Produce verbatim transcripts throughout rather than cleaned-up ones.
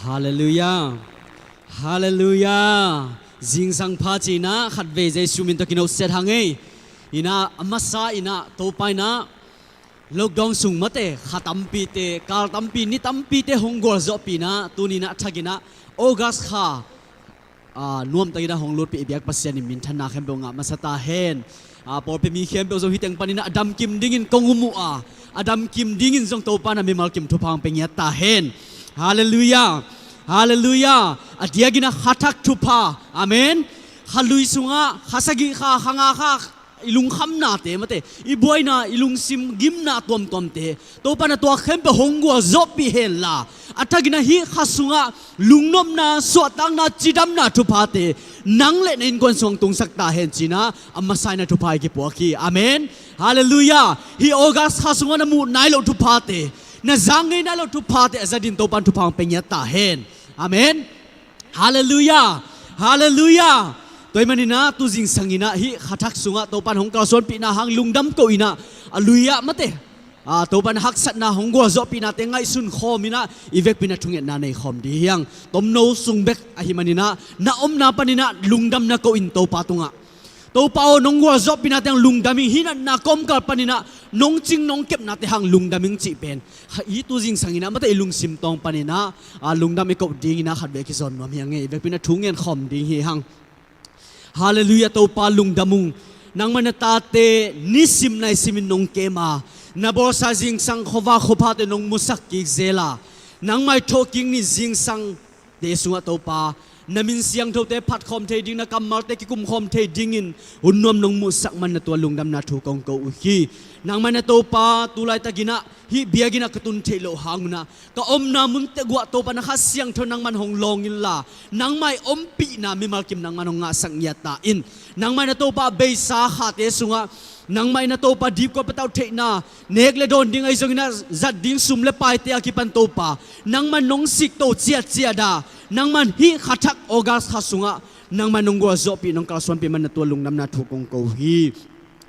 Halleluiah. Halleluiah. Zingsang pha cinah khatvei Jesu min tawh kinawhsiat hang ei. Inah a masa inah Topa inah lockdown sung mate kha tampite, kal tampi, ni tampite hong gualzawhpih inah tuninah thakinah August kha nuamtakinah hong lutpih i biak Pasian in minthanna khempeuh ngah masa ta hen. Pawlpi mi khempeuh zong hih teng paninah a damkim dingin kong um uh a, a damkim dingin zong Topa na mimal kim thupha hong pia ngiat ta hen. Halleluiah. Halleluiah. A diakinah khathak thupha. Amen. Kha lui sungah kha sagih kha, kha nga kha i lungkhamnate mate, i buaina, i lungsim gimna tuamtuamte Topa na tuak khempeuh hong gualzawhpih henla, a thakinah hih kha sungah lungnopna, suahtakna, cidamna thuphate nang le na innkuan sungah tungsak ta hen cinah a masa inah thupha i kipuak hi. Amen. Halleluiah. Hih August kha sungah na muh nai loh thuphate, na zang ngei nai loh thuphate a zatin Topa in thupha hong pia ngiat ta hen. Amen. Halleluiah. Halleluiah. Tua ahih maninah tu zingsang inah hih khathak sungah Topa in hong kalsuanpihna hang lungdam ko inah a lui-ah mate Topa in haksatna hong gualzawhpihnate ngaihsun khawm inah i vekpi inah thungetna nei khawm ding hi hang. Tomno sung bek ahih maninah na omna paninah lungdam na ko in Topa tungah, Topa aw, nong gualzawhpihnate hang lungdam ing, hih natna kawmkal paninah nong cing nong kepnate hang lungdam ing cih pen i tu zingsang inah mate i lungsim tawng paninah lungdam i koh ding inah khatvei kizawn nuam hi hang ei. I vekpi inah thu ngen khawm ding hi hang. Halleluiah. Topa lungdam ung. Nangmah na tate nisim naisimin nong kem a, na bawlsa zingsang khuavak khuaphate nong musak kik zel a, nangmah i thawhkik ni zingsang te sungah Topa na min siangthote phatkhawm thei ding, na kammalte kikumkhawm thei dingin hun nuam nong muhsak man na tua lungdamna thu kong ko uh hi. Nangmah na Topa tu laitakinah hih biakinnah ka tun theih loh hangunah ka omna mun teguah Topa na Kha Siangtho nangman hong lawng inla, nangmah i ompihna mimal kim nangman hong ngahsak ngiat ta in. Nangmah na Topa beisa khate sungah nangmah i na Topa dipkua patauh theihna, nek le dawn ding ahi zongin a zat ding sum le paite a kipan Topa nangman nong sikto ciatciat a, nangman hih khathak August kha sungah nangman nong gualzawhpih nong kalsuanpih man na tua lungdamna thu kong ko hi.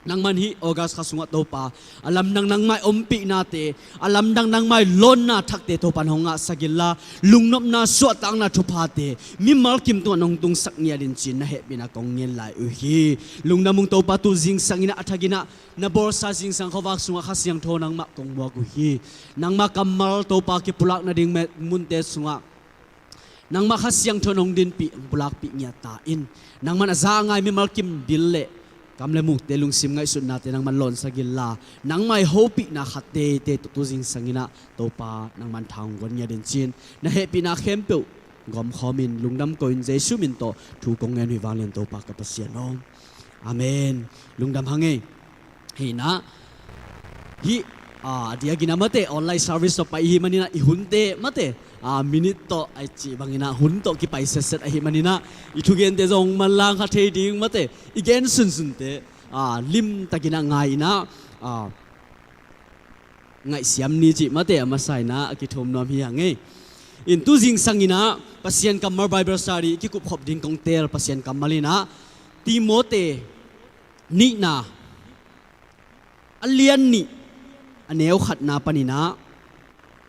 Nangman hih August kha sungah Topa a lamdang nangmah i ompihnate, a lamdang nangmah i lawnna thakte Topa in hong ngahsak inla, lungnopna suahtakna thuphate mimal kim tungah nong tungsak ngiat in ci-in na hehpihna kong ngen lai uh hi. Lungdam ung Topa, tu zingsang inah a thak inah na bawlsa zingsang khuavak sungah Kha Siangtho nangmah kong muak uh hi. Nangmah kammal Topa kipulak nading me-, munte sungah nangmah Kha Siangtho in hong dinpih, hong pulakpih ngiat ta in. Nangman a za a ngai mimal kim bil le kam le mukte lungsim ngaihsutnate nangman lawnsak inla, nangmah i hopihna khat teitei tawh tu zingsang inah Topa nangman tha hong guan ngiat in ci-in na hehpihna khempeuh gawmkhawm in lungdam ko in Jesu min tawh thu kong ngen uh hi vanglian Topa ka Pasian aw. Amen. Lungdam hang ei. Hi inah hih a diakin a mate online service tawh pai i hih maninah i hunte mate minute tawh a i cih banginah hun tawh kipai setset ahih maninah i thugente zong manlang kha thei ding mate i gen sunsunte limtakinah ngai inah ngaihsiam ni cih mate a masa inah a kithum nuam hi hang ei. In tu zingsang inah Pasian kammal Bible study i kikupkhop ding kong teel Pasian kammal inah Timote nihna a lian nih a neu khatna paninah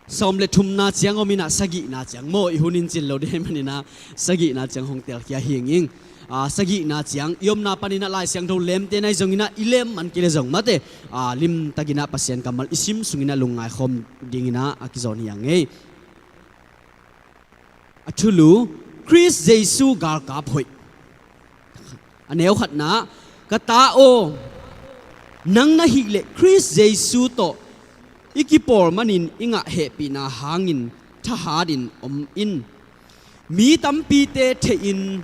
sawm le thumna ciang om inah sagihna ciang maw i hun in cin lo ding maninah sagihna ciang hong telkhia hing ing. Sagihna ciang i omna paninah Lai Siangtho lemte nai zonginah i lem man kile zong mate limtakinah Pasian kammal i sim sunginah lungngai khawm dinginah a kizawn hi hang ei. A thulu, Khrist Jesu galkap hoih. A neu khatna, ka ta aw, nang na hih leh Khrist Jesu tawh i kipawl manin i ngah hehpihna hangin thahatin om in. Mi tampite theihin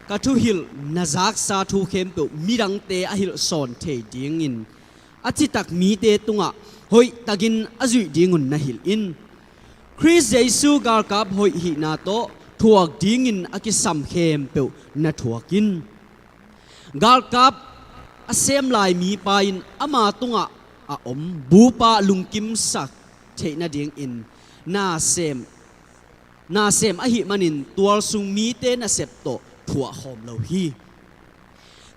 ka thuhilh na zaksa thu khempeuh midangte a hilh sawn thei dingin a citak mite tungah hoihtakin a zuih dingun na hilh in. Khrist Jesu galkap hoih hihna tawh thuak dingin a kisam khempeuh na thuak in. Galkap a sem lai mipa in ama tungah a om bupa lungkimsak theih nadingin na sem, na sem ahih manin tualsung mite nasep tawh phuah khawm lo hi.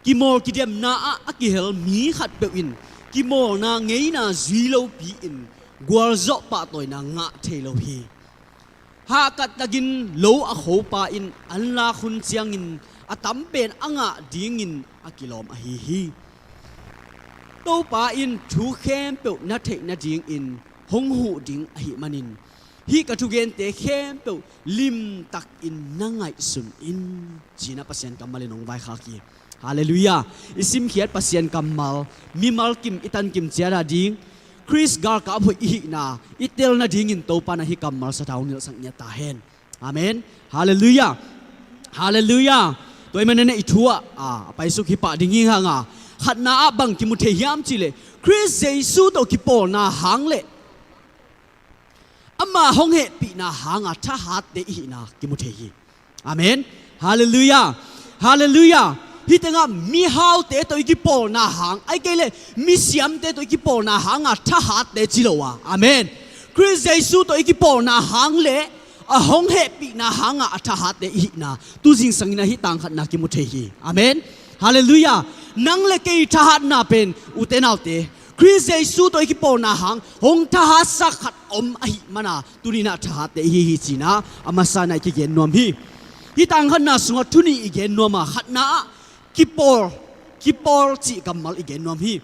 Kimawl kidemna ah a kihel mi khatpeuh in kimawlna ngeina zui lopi-in gualzawh pahtawina ngah thei lo hi. Hahkat takin lo a khopa in an lak hun ciangin a tam pen a ngah dingin a kilawm ahi hi. Topa in thu khempeuh na theih nadingin hong huh ding ahih manin hih ka thugente khempeuh limtakin na ngaihsun in, ci-in ah Pasian kammal in hong vaikhak hi. Halleluiah. I simkhiat Pasian kammal, mimal kim i tankim ciat a ding, Khrist galkap hoih i hihna i tel nadingin Topa in ah hih kammal sathau hong nilhsak ngiat ta hen. Amen. Halleluiah. Halleluiah. Tua ahih manin ah i thu ah a paisuk hi pah ding hi hang a, khatna ah bang kimu thei hiam cih leh, Khrist Jesu tawh kipawlna hang le ama hong hehpihna hanga thahatte i hihna kimu thei hi. Amen. Halleluiah. Halleluiah. Hih tengah mihaute tawh i kipawlna hang, ahih kei leh misiamte tawh i kipawlna hanga thahatte ci lo a, amen, Khrist Jesu tawh i kipawlna hang le a hong hehpihna hanga a thahatte i hihna tu zingsangin ah hih tang khatna kimu thei hi. Amen. Halleluiah. Nang le kei thahatna pen, ute naute, Khrist Jesu tawh i kipawlna hang hong thahatsak khat om ahih manin ah tuni-in ah thahatte i hi hi, ci-in ah a masa-in ah i kigen nuam hi. Hih tang khatna sungah thu nih i gen nuam a, khatna ah kipawl, kipawl cih kammal i gen nuam hi.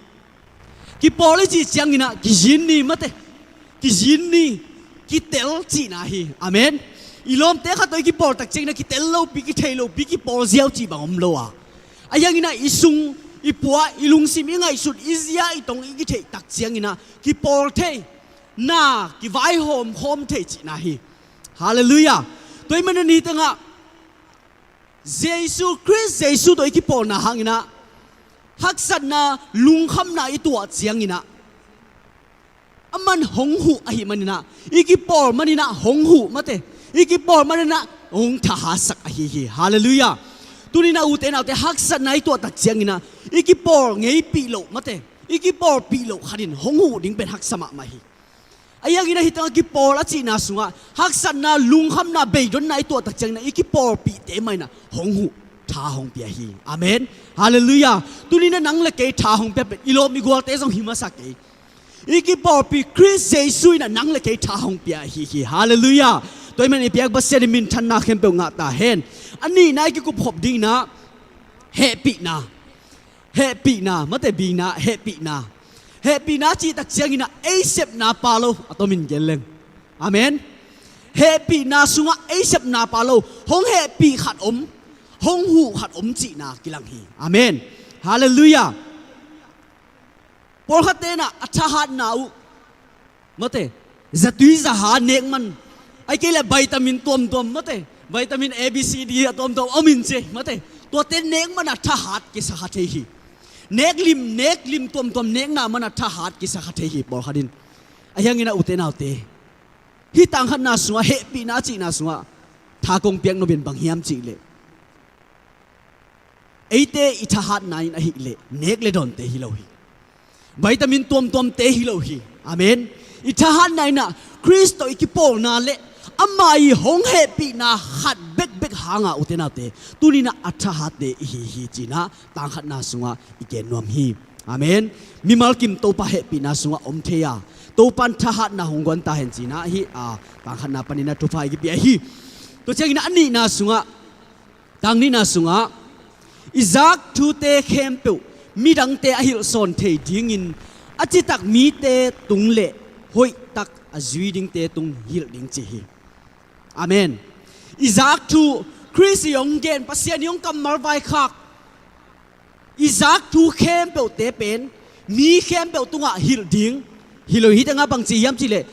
Kipawl i cih ciangin ah kizin ni, mate, kizin ni, kitel cihna hi. Amen. I lawmte khat tawh i kipawl tak ciangin ah kitel lopi, kithei lopi, kipawl ziau cih bang om lo a, ahih hangin ah i sung, i pua, i lungsim, i ngaihsut, i zia, i tong i kitheih tak ciangin ah kipawl thei, na kivaihawm khawm thei cihna hi. Halleluiah. Tua ahih manin ah hih tengah Jesu, Khrist Jesu tawh i kipawlna hangin ah haksatna, lungkhamna i tuah ciangin ah aman hong huh ahih manin ah, i kipawl manin ah hong huh, mate, i kipawl manin ah hong thahatsak ahi hi. Halleluiah. Tuni-in ah ute naute, haksatna i tuah tak ciangin ah i kipawl ngeipih loh, mate, i kipawlpih loh khat in hong huh ding pen haksa mahmah hi. Ahih hangin ah hih tengah kipawl a cihna sungah haksatna, lungkhamna, beidonna i tuah tak ciangin ah i kipawlpihte mah in ah hong huh, tha hong pia hi. Amen. Halleluiah. Tuni-in ah nang le kei tha hong pia pen i lawm i gualte zong hi masa kei. I kipawlpih Khrist Jesu in ah nang le kei tha hong pia ahi hi. Halleluiah. Tua ahih manin i biak Pasian in minthanna khempeuh ngah ta hen. A nihna i kikup khop dingin ah hehpihna. Hehpihna, mate, bikna, hehpihna. Hehpihna cih tak ciangin ah ei sepna pha lo, a tomin gen leng. Amen. Hehpihna sungah ei sepna pha lo, hong hehpih khat om, hong huh khat om cihna kilang hi. Amen. Halleluiah. Pawlkhatte in ah a thahatna uh, mate, zatui zaha nek man, ahih kei leh vitamin tuamtuam, mate, vitamin A, B, C, D a tuamtuam om in ci, mate, tuate nek man a thahat kisa kha thei hi. Nek lim, nek lim tuamtuam nekna man a thahat kisa kha thei hi, pawlkhat in. Ahih hangin ah ute naute, hih tang khatna sungah, hehpihna cihna sungah tha kong piak nop in bang hiam cih leh, eite i thahatna in ahih leh nek le dawnte hi lo hi. Vitamin tuamtuamte hi lo hi. Amen. I thahatna in ah Khrist tawh i kipawlna le ama i hong hehpihna khat bekbek hanga, ute naute, tuni-in ah a thahatte i hi hi, ci-in ah tang khatna sungah i gen nuam hi. Amen. Mimal kim Topa hehpihna sungah om thei a, Topa in thahatna hong guan ta hen, ci-in ah hih a tang khatna panin ah thupha i kipia hi. Tua ciangin ah a nihna sungah, tang nihna sungah, i zak thute khempeuh midangte a hilh sawn thei dingin a citak mite tung le hoihtak a zui dingte tung hilh ding, ci hi. Amen. I zak thu, Khrist i hong gen, Pasian i hong kammal vaikhak, i zak thu khempeuhte pen mi khempeuh tungah hilh ding hi lo. Hih tengah bang ci hiam cih leh,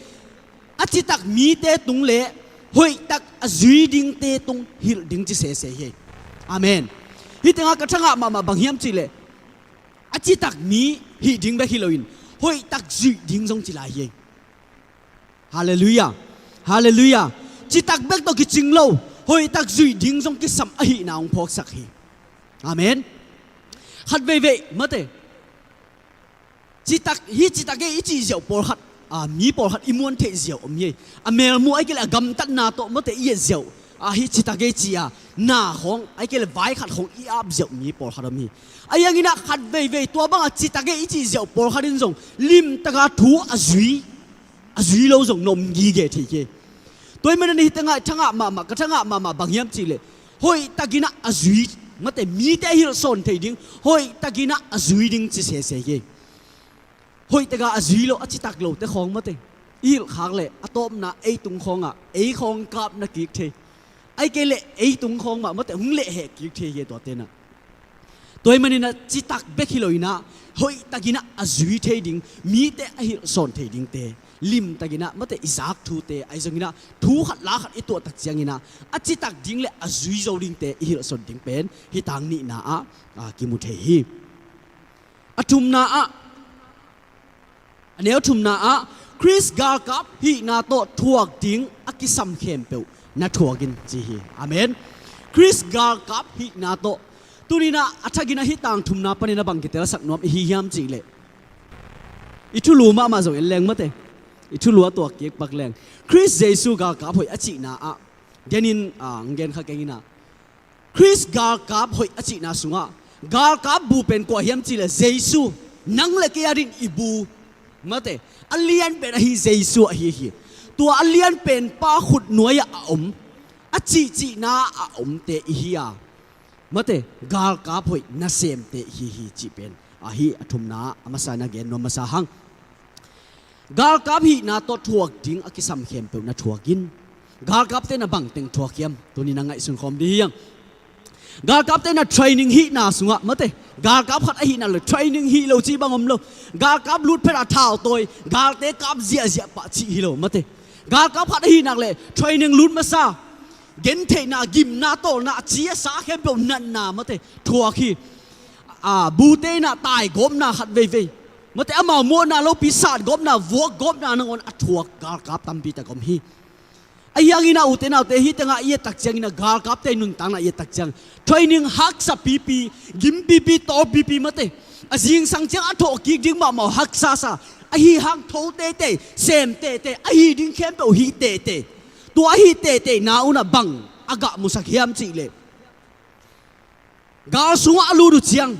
a citak mite tung le hoihtak a zui dingte tung hilh ding ci sese hi. Amen. Hih tengah ka thangah mahmah bang hiam cih leh, a citak mi hih ding bek hi loin hoihtak zuih ding zong ci lai hi. Halleluiah. Halleluiah. Citak bek tawh kicing lo, hoihtak zuih ding zong kisam ahihna hong phawksak hi. Amen. Khat veivei, mate, citak, hih citak ei i cih ziau pawlkhat, a, mi pawlkhat i muan theih ziau om hi. A melmuh ahih kei leh a gamtatna tawh, mate, i et ziau, a, hih citak ei ci-a na khawng, ahih kei leh vai khat khawng i ap ziau mi pawlkhat om hi. Ahih hangin ah khat veivei tua banga citak ei i cih ziau pawlkhat in zong limtaka thu a zui, a zui lo zong na om gige thei hi. Tua ahih manin hih tengah thangah mahmah, ka thangah mahmah bang hiam cihleh, hoihtakin ah a zui, mate, mite a hilhsawn thei ding, hoihtakin ah a zui ding ci sese hi. Hoihtakin a zui lo, a citak lote khawng, mate, i hilhkhak leh a tawpna ei tung khawngah ei khawng kapna kik thei. Ahih kei leh ei tung khawng mah, mate, hong lehhek kik thei hi tuate nah. Tua ahih manin ah citak bek hi lo in ah, hoihtakin ah a zui thei ding, mite a hilhsawn thei dingte, limtakin ah, mate, i zak thute, ahi zongin ah thu khat la khat i tuah tak ciangin ah, a citak ding leh a zui zo dingte i hilhsawn ding pen hih tang nihna ah, a, kimu thei hi. A thumna ah, a neu thumna ah, Khrist galkap hihna tawh thuak ding a kisam khempeuh na thuak in ci hi. Amen. Khrist galkap hihna tawh. Tuni-in ah a thakin ah hih tang thumna panin ah bang kitelsak nuam i hi hiam cihleh, i thulu mahmah zong en leng, mate, i thulu a tuak kik pak leng, Khrist Jesu galkap hoih a cihna ah, genin, a, hong gen kha keng in ah, Khrist galkap hoih a cihna sungah galkap bu pen kua hiam cihleh Jesu, nang leh kei a ding i bu, mate, a lian pen ahi Jesu ahi hi. Tua a lian pen pa khut nuai-ah a om, a cihcihna a omte i hi a, mate, galkap hoih nasemte i hi hi cih pen ahi. A thumna a masa-in ah gen nuam masa hang. Galkap hihna tawh thuak ding a kisam khempeuh na thuak in. Galkapte na bangteng thuak hiam? Tuni-in ah ngaihsun khawm dih hi hang. Galkapte na training hihna sungah, mate, galkap khat ahih nak leh training hih lo cih bang om lo. Galkap lut phet a thau tawi, galte kap ziahziah pah cih hi lo, mate. Galkap khat ahih nak leh training lut masa, gentheihna, gimna, tawlna, a ci a sa khempeuh natna, mate, thuak hi. A, bute in ah taigawpna khat veivei, mate, amau mawhna lopi satgawpna, vuakgawpna nangawn a thuak galkap tampi tak om hi. Ahi hangin ah ute naute, hih tengah i et tak ciangin ah, galkapte nuntakna i et tak ciang, training haksa pipi, gim pipi, tawl pipi, mate, a zingsang ciang a thawhkik ding mahmah haksa sa, ahi hang tho teitei, sem teitei, ahi ding khempeuh hih teitei. Tua ahi teiteina un ah bang a gah musak hiam cihleh, gal sungah a lut uh ciang,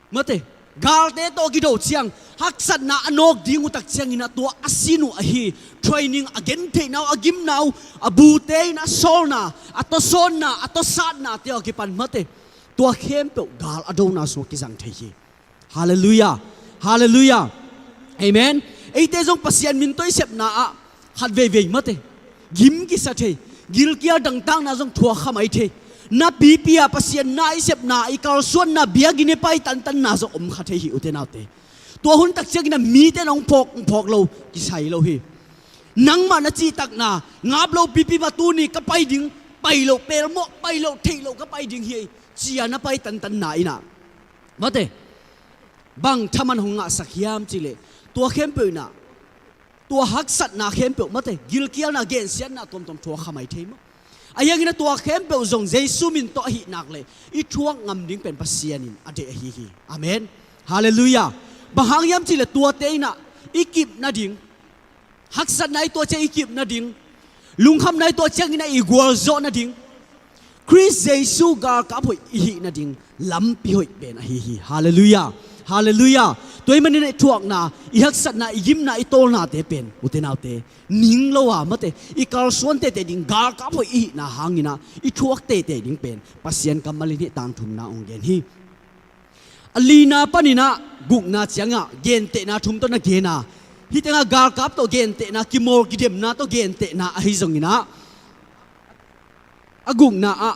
mate, galte tawh kido ciang, haksatna a nawk ding uh tak ciangin ah tua a sin uh ahi training, a gentheihna uh, a gimna uh, a bute in a sawlna, a tawsawnna, a tawsatnate uh a kipan, mate, tua khempeuh gal a dona sungah kizang thei hi. Halleluiah. Halleluiah. Amen. Eite zong Pasian min tawh i sepna ah khat veivei, mate, gim kisa thei, gilkial dangtakna zong thuak kha mai thei. Na pipi a Pasian na i sepna, i kalsuanna, biakinn i pai tantanna zong om kha thei hi, ute naute. Tua hun tak ciangin ah mite in hong phawk, hong phawk lo kisai lo hi. Nangmah na cihtakna, ngap lo pipi mah tuni ka pai ding, pai lo, pelmawh, pai lo, theih lo ka pai ding hi, ci-a na pai tantanna in ah, mate, bang thaman hong ngahsak hiam cihleh, tua khempeuh in ah, tua haksatna khempeuh, mate, gilkialna, gensiatna tuamtuam thuak kha mai thei maw. Ahi hangin ah tua khempeuh zong Jesu min tawh ahih nak leh i thuak ngam ding pen Pasian in a deih ahi hi. Amen. Halleluiah. Bang hang hiam cihleh tuate in ah i kip nading, haksatna i tuah ciang i kip nading, lungkhamna i tuah ciangin ah i gualzawh nading, Khrist Jesu galkap hoih i hih nading lampi hoih pen ahi hi. Halleluiah. Halleluiah. Tua ahih manin ah i thuakna, i haksatna, i gimna, i tawlnate pen, ute naute, ning lo a, mate, i kalsuan teitei ding, galkap hoih i hihna hangin ah i thuak teitei ding pen Pasian kammal in hih tang thumna hong gen hi. A lina panin ah gukna ciangah gentehna thum tawh na gen a, hih tengah galkap tawh gentehna, kimawl kidemna tawh gentehna ahi zongin ah, a gukna ah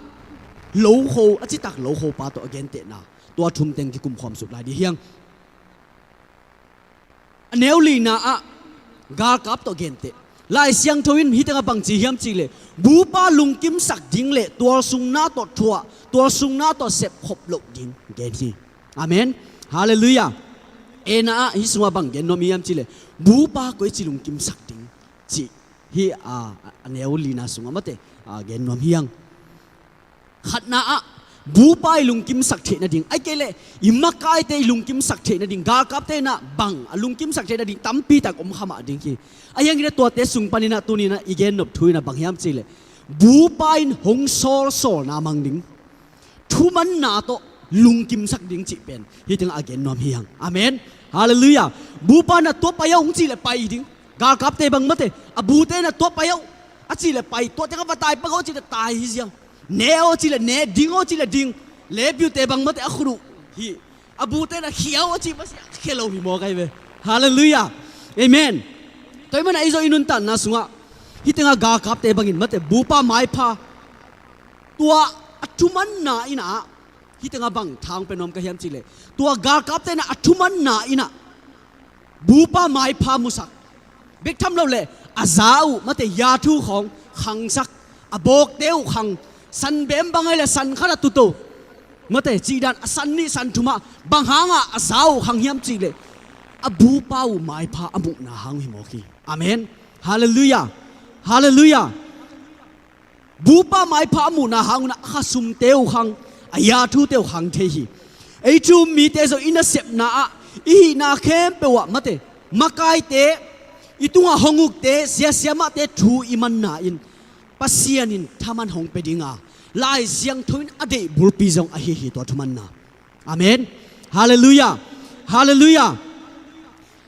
lokho, a citak lokho pa tawh a gentehna, tua thum teng kikumkhawm suk lai dih hi hang. A neu lina ah galkap tawh genteh. Lai Siangtho in hih tengah bang ci hiam cihleh, bupa lungkimsak ding leh tualsungna tawh thuah, tualsungna tawh sepkhop loh ding gen hi. Amen. Halleluiah. Ena ah hih sungah bang gen nuam hiam cihleh, bupa koici lungkimsak ding cih hih a, a neu lina sungah, mate, a, gen nuam hi hang. Khatna ah, bupa i lungkimsak theih nading, ahih kei leh i makaite i lungkimsak theih nading, galkapte in ah bang a lungkimsak theih nading tampi tak om kha mah ding hi. Ahi hangin ah tuate sung panin ah tuni-in ah i gen nop thu in ah bang hiam cihleh, bupa in hong sawlsawlna mang ding, thumanna tawh lungkimsak ding cih pen hih tengah a gen nuam hi hang. Amen. Halleluiah. Bupa in ah tua pai aw hong cih leh pai ding. Galkapte bang, mate, a bute in ah tua pai aw, A cih leh pai, tua teng a va tai pak aw cih leh tai hi ziau. Ne aw cih leh ne, ding aw cih leh ding. Lepiute bang mate a khut uh hi. A bute na khia aw a cih masiah khia lo hi mawk ahi ve. Halleluiah. Amen. Tua ahih manin ei zong i nuntakna sungah hih tengah galkapte bangin mate bupa maipha tua a thumanna in ah, hih tengah bang tha hong pia nuam ka hiam cih leh, tua galkapte in ah a thumanna in ah bupa maipha musak bek tham lo leh a za uh mate yathu khawng khangsak, a bawkte uh khang, san beem bang ahih leh san khat a tuto mate cih dan a san nih san thum ah bang hangah a za uh khang hiam cih leh a bupa uh maipha a muhna hang uh hi mawk hi. Amen. Halleluiah. Halleluiah. Bupa maipha a muhna hang un ah a khasumte uh khang, a yathute uh khang thei hi. Ei thu um mite zong i nasepna ah, i hihna khempeuh ah mate makaite, i tungah hong ukte, sia siamahte thu i manna in Pasian in thaman hong pia ding a, Lai Siangtho in a deih bulpi zong ahi hi tua thumanna. Amen. Halleluiah. Halleluiah.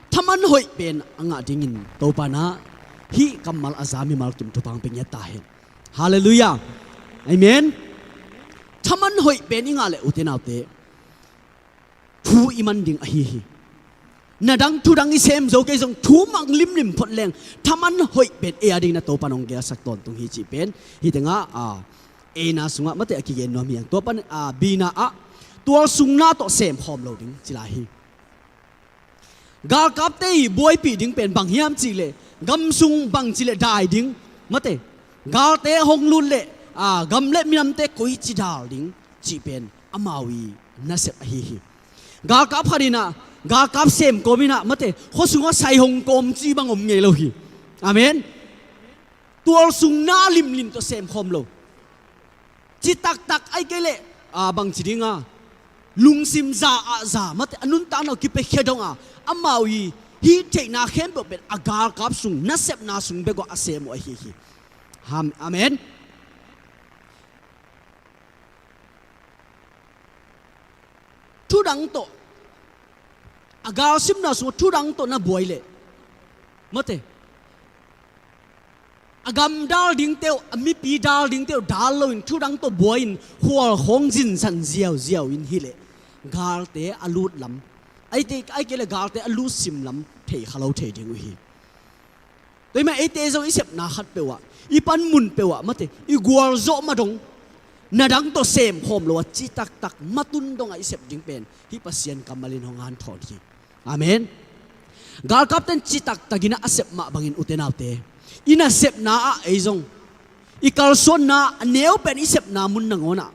Thaman hoih pen a ngah dingin Topa in ah hih kammal a za mimal kim thupha hong pia ngiat ta hen. Halleluiah. Amen. Thaman hoih pen i ngah leh ute naute, thu i man ding ahi hi. Na dang thu dang i sem zo kei zong thu mang limlim phot leng thaman hoih pen ei a dingin ah Topa in hong gelsak tawntung hi cih pen hih tengah, a, A-na sungah mate a kigen nuam hi hang. Tua pan, a, B-na ah tualsungna tawh semkhawm lo ding ci lai hi. Galkapte i buaipih ding pen bang hiam cih leh gam sung bangci leh dai ding mate, galte hong lut leh, a, gam leh minamte koici dal ding cih pen amau i nasep ahi hi. Galkap khat in ah galkap sem kawm in ah mate khua sungah sai hong kawm cih bang om ngei lo hi. Amen. Tualsungna limlim tawh semkhawm lo, citaktak ahih kei leh, a, bangci ding a, lungsim za ah za mate a nuntakna uh kipiakhia dong a, amau i hih theihna khempeuh pen a galkap sung nasepna sung bek uh a sem uh ahi hi. Ham-, amen. Thudang tawh, a galsimna sungah thudang tawh na buai leh mate, a gam dal dingte uh, a mipi dal dingte uh dal loin thudang tawh buai-in khual khawng zinsan ziauziau in hi leh galte a lut lam, ahih kei, ahih kei leh galte a lutsim lam thei kha lo thei ding uh hi. Tua ahih manin eite zong i sepna khat peuh ah, i panmun peuh ah mate, i gualzawh mah dong, na dang tawh semkhawm lo a citaktak matun dong a i sep ding pen hih Pasian kammal in hong hanthawn hi. Amen. Galkapte in citaktak in ah a sep mah bangin ute naute, i nasepna ah ei zong i kalsuanna a neu pen i sepna mun nangawn ah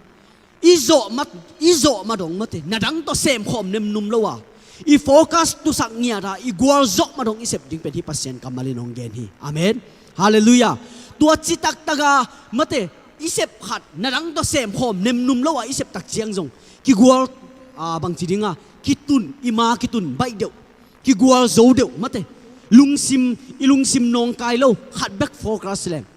i zawh mah, i zawh mah dong mate, na dang tawh semkhawm nemnum lo a, i focus tusak ngiat a, i gualzawh mah dong i sep ding pen hih Pasian kammal in hong gen hi. Amen. Halleluiah. Tua citaktak a mate, i sep khat, na dang tawh semkhawm nemnum lo a i sep tak ciang zong kigual, a, bangci ding a, kitun, i ma kitun baih deuh, kigualzo deuh mate, lungsim, i lungsim nawngkai lo, khat bek focus leng.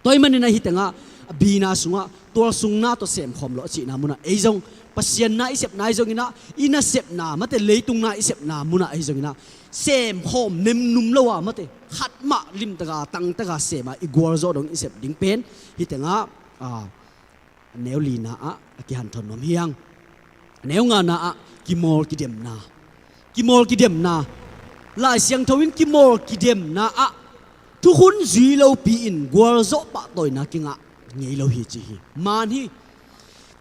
Tua ahih manin ah hih tengah B-na sungah tualsungna tawh semkhawm lo a cihna munah ei zong Pasian na i sepna ahi zongin ah, i nasepna mate, leitung na i sepna munah ahi zongin ah, semkhawm nemnum lo a mate, khat mah limtak a tangtak a sem a i gualzawh dong i sep ding pen hih tengah, a, a neu lina ah a kihanthawn nuam hi hang. A neu ngana ah kimawl kidemna. Kimawl kidemna. Lai Siangtho in kimawl kidemna ah thukhun zui lopi-in gualzawh pahtawina kingah ngei lo hi ci hi. Man hi.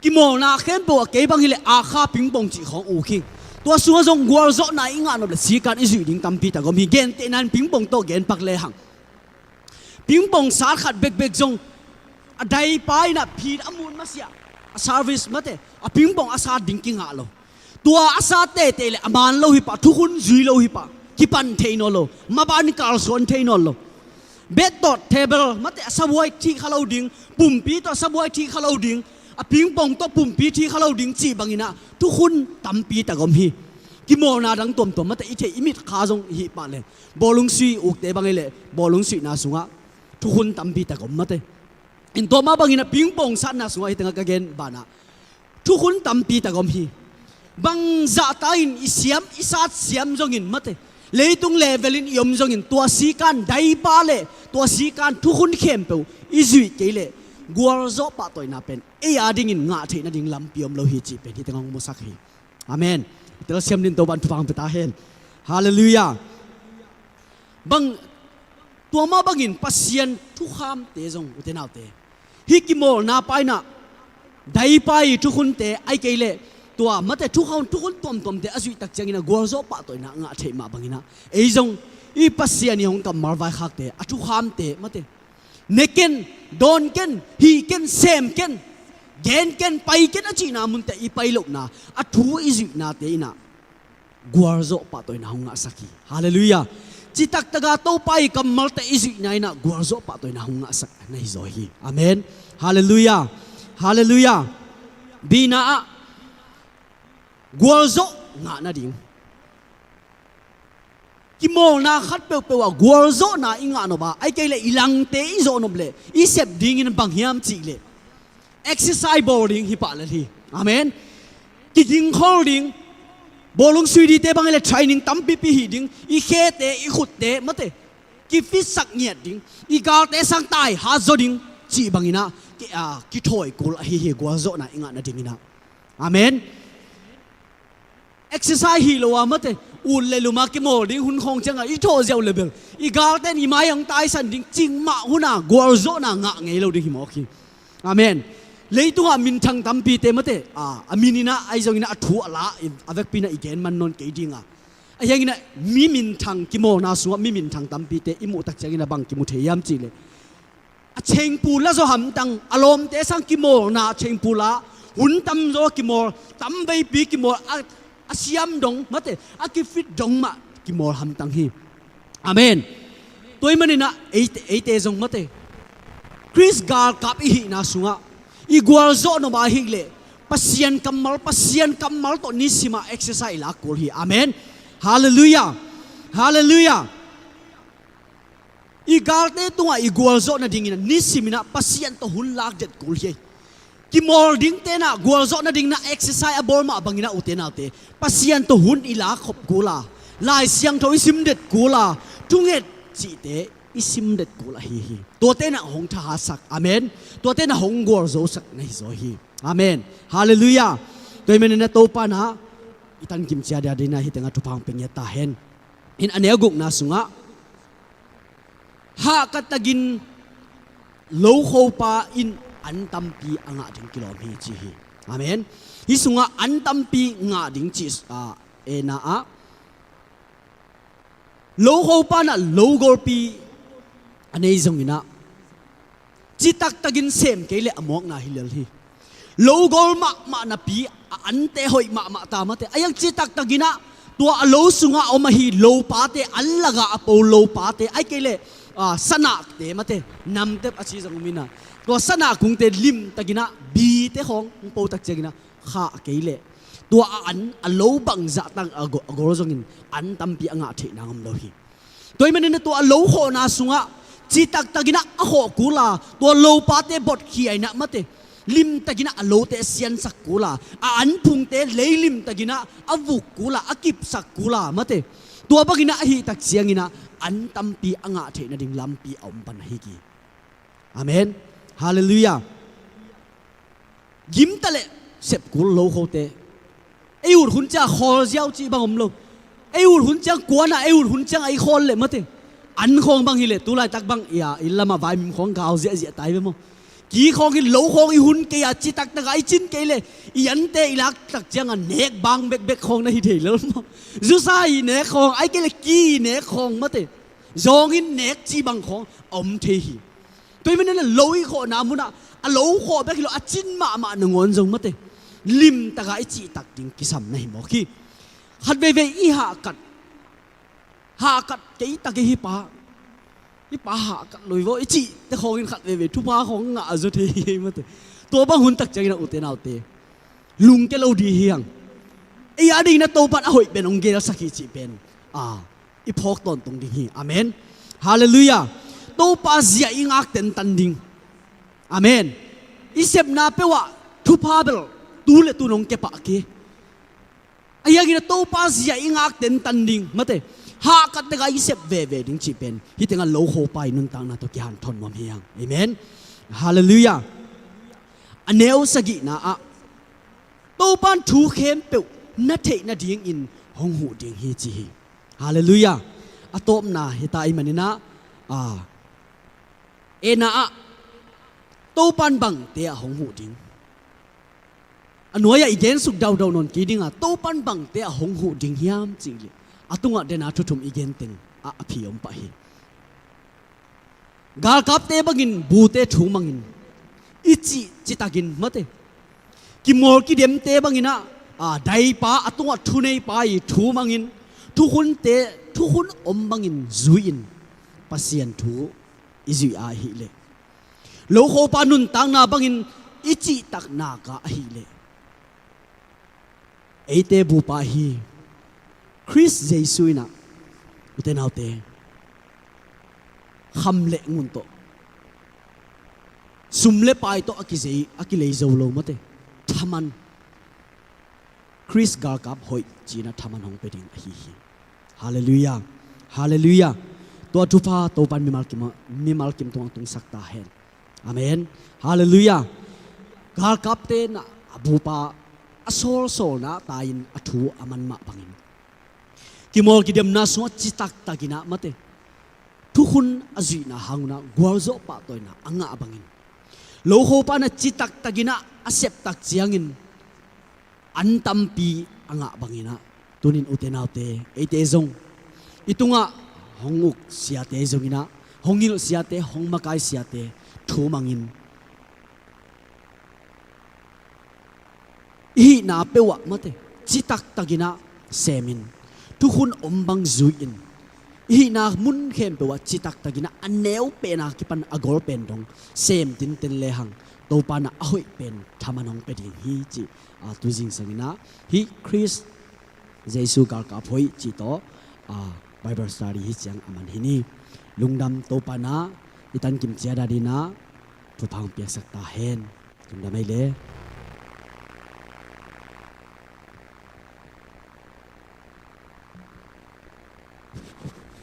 Kimawlna khempeuh ah kei bang hi leh akha pingpong cih khawng uk hi. Tua sungah zong gualzawhna i ngah nop leh sikan i zuih ding tampi tak om hi. Gentehna in pingpong tawh genpak lehang, pingpong sat khat bekbek zong a daipa in ah phin a mut masiah, a service mate, a pingpong a sat ding kingah lo. Tua a sat teitei leh a man lo hi pah, thukhun zui lo hi pah, kipan thei nawn lo, maban kalsuan thei nawn lo. Bed tawh table mate, a sabuai thih kha lo ding, pumpi tawh a sabuai thih kha lo ding, a pingpong tawh pumpi thih kha lo ding cih bangin ah thukhun tampi tak om hi. Kimawlna dang tuamtuam mate, i theih i mitkha zong hih pah leng, bawlung sui ukte bang hi leh bawlung suihna sungah thukhun tampi tak om mate. In tua mah bangin ah pingpong satna sungah hih tengah ka gen banah thukhun tampi tak om hi. Bangzah ta in i siam, i sat siam zongin mate, Leitung level in i om zongin tua sikan daipa le tua sikan thukhun khempeuh i zuih kei leh gualzawh pahtawina pen ei a dingin ngah theih nading lampi om lo hi cih pen hih teng hong musak hi. Amen. Telsiam din Topan thupha hong pia ta hen. Halleluiah. Bang, tua mah bangin Pasian thukhamte zong, ute naute, hih kimawlna pa in ah daipa i thukhunte, ahih kei leh tua mate thukhun, thukhun tuamtuamte a zuih tak ciangin ah gualzawh pahtawina a ngah theih mah bangin ah ei zong i Pasian i hong kammal vaikhakte, a thukhamte mate, ne ken, dawn ken, hih ken, sem ken, gen ken, pai ken a cihna munte i pai lohna, a thu i zuihnate in ah gualzawh pahtawina hong ngahsak hi. Halleluiah. Citaktak a Topa i kammalte i zuihna in ah gualzawh pahtawina hong ngahsak na hi zaw hi. Amen. Halleluiah. Halleluiah. Bina ah gualzawh ngah nading, kimawlna khat peuhpeuh ah gualzawhna i ngah nop a, ahih kei leh i langte i zawh nop leh i sep dingin bang hiam cih leh exercise bawl ding hi pah lel hi. Amen. Kigingkhol ding, bawlung suidite bang hi leh training tampipi hih ding, i khete, i khutte mate kifitsak ngiat ding, i galte sang tai hat zaw ding cih bangin ah ki, a, kithawi kul ahi hi, gualzawhna i ngah nadingin ah. Amen. Exercise hi lo a mate, ut le lum a kimawl ding hun khawng ciangah i thawh ziau le bel i galte in i mai hong taisan ding cih mah hun a gualzawhna ngah ngei lo ding hi mawk hi. Amen. Leitungah minthang tampite mate, a, a min in ah ahi zongin ah a thu a la, i, a vekpi in ah i gen man nawn kei ding a, ahi hangin ah mi minthang, kimawlna sungah mi minthang tampite i muh tak ciangin ah bang kimu thei hiam cih leh a chengpu la zaw hamtang, a lawmte sang kimawlna a chengpu la, hun tamzaw kimawl, tamveipi kimawl, a, a siam dong mate, a kifit dong mah kimawl hamtang hi. Amen. Tua ahih manin ah eite, eite zong mate, Khrist galkap i hihna sungah i gualzawh nop a hih leh Pasian kammal, Pasian kammal tawh nisim a exercise i lak kul hi. Amen. Halleluiah. Halleluiah. I galte tungah i gualzawh nadingin ah nisim in ah Pasian tawh hun lak det kul hi. Kimawl dingte in ah gualzawh nadingin ah exercise a bawl mah bangin ah ute naute, Pasian tawh hun i lak khop kul a, Lai Siangtho i sim det kul a, thunget cihte i sim det kul ahi hi. Tuate in ah hong thahatsak. Amen. Tuate in ah hong gualzosak na hi zaw hi. Amen. Halleluiah. Tua ahih manin ah Topa in ah i tankim ciat a dingin ah hih tengah thupha hong pia ngiat ta hen. In a neu gukna sungah hahkat takin lokhopa in an tampi a ngah ding kilawm hi ci hi. Amen. Hih sungah an tampi ngah ding cih, a, ena ah lokhopa in ah lo golpi a nei zongin ah citaktakin sem kei leh a mawkna hi lel hi. Lo gol mahmah napi a ante hoih mahmah ta mate. A hiang citaktakin ah tua a lo sungah om ahi lopate, an lakah a po lopate, ahih kei leh, a, sanakte mate, namtep a ci zong om in ah tua sanak kungte limtakin ah bite khawng hong po tak ciangin ah khah kei leh tua a an, a lo bangzah tak a go-, a gol zongin an tampi a ngah theih nang om lo hi. Tua ahih manin ah tua a lo khawhna sungah citaktakin ah a khawh kul a, tua lopate botkhia in ah mate, limtakin ah a lote a siansak kul a, a anphungte leilimtakin ah a vuk kul a, a kipsak kul a mate, tua bangin ah ahih tak ciangin ah an tampi a ngah theih nading lampi a om pan ahi hi. Amen. Halleluiah. Gimta leh sep kul lokhote. Ei ut hun ciang khawl ziau cih bang om lo. Ei ut hun ciang kuana, ei ut hun ciang a i khawl leh mate, an khawng bang hi leh tu laitak bang, ia, inn lamah vaimim khawng gau ziahziah tai ve maw. Ki khawng in lo khawng i hun kei a, citaktak a i cin kei leh i ante i lak tak ciang a nek bang bekbek khawng na hi thei lel maw. Zusa i nek khawng, ahih kei leh ki i nek khawng mate, zawng in nek cih bang khawng a om thei hi. Tua ahih manin ah lo i khawhna munah a lo khawh bek hi lo, a cin mahmah nangawn zong mate, limtak a i cihtak ding kisam na hi mawk hi. Khat veivei i hahkat, hahkat kei tak i, hih pa, hih pa hahkat lo hi vaw i cihte khawng in khat veivei thupha khawng ngah zaw thei hi mate. Tua bang hun tak ciangin ah ute naute, lungke lo ding hi hang. Ei a dingin ah Topa in a hoih pen hong gelsak hi cih pen, a, i phawk tawntung ding hi. Amen. Halleluiah. Topa zia i ngak tentan ding. Amen. I sepna peuh ah thupha bel tu le tu nong kepah kei. A hiang in ah Topa zia i ngak tentan ding mate, hahkat tek a i sep veve ding cih pen hih tengah lokhopa i nuntakna tawh kihanthawn nuam hi hang. Amen. Halleluiah. A neu sagihna ah Topan thu khempeuh na theih nadingin hong huh ding hi ci hi. Halleluiah. A tawpna hita i maninah a ena ah Topan bangte ah hong huh ding. A nuai-ah i gensuk daudau nawn kei dinga Topan bangte ah hong huh ding hiam cih leh a tungah dena thuthum i genteng ah a phi om pah hi. Galkapte bangin bute thumangin i cih citakin mate, kimawl kidemte banginah a daipa a tungah thuneipa i thumangin thukhunte thukhun om bangin zui-in Pasian thu i zuih a ahihleh, lokhopa nuntakna bangin i cihtaknaka ahihleh eite bupa hi. Khrist Jesu inah ute naute kham le ngun tawh sum le pai tawh a kizei a kilei zo lo mate, thaman Khrist galkap hoih cinah thaman hong pia ding ahi hi. Halleluiah. Halleluiah. Tua thupha Topan mimal kim, mimal kim tungah tungsak ta hen. Amen. Halleluiah. Galkapte na a bupa a sawlsawlna ta-in a thu a man mah bangin kimawl kidemna sungah citaktakinah mate, thukhun a zuihna hangunah gualzawh pahtawina a ngah bangin lokhopa na citaktakinah a septak ciangin an tampi a ngah banginah tunin ute naute eite zong i tungah hong uk siate zonginah hong hilh siate hong makai siate thumangin i hihna peuhah mate citaktakinah semin thukhun om bang zui-in i hihna mun khempeuhah citaktakinah a neu pena kipan a gol pen dong sem tinten lehang Topa na a hoih pen thaman hong pia ding hi cih a tu zingsanginah hih Khrist Jesu galkap hoih cih tawh a Bible study hi ciang a man hi ni. Lungdam Topa na i tankim ciat adinah thupha hong piaksak ta hen. Lungdam ei le.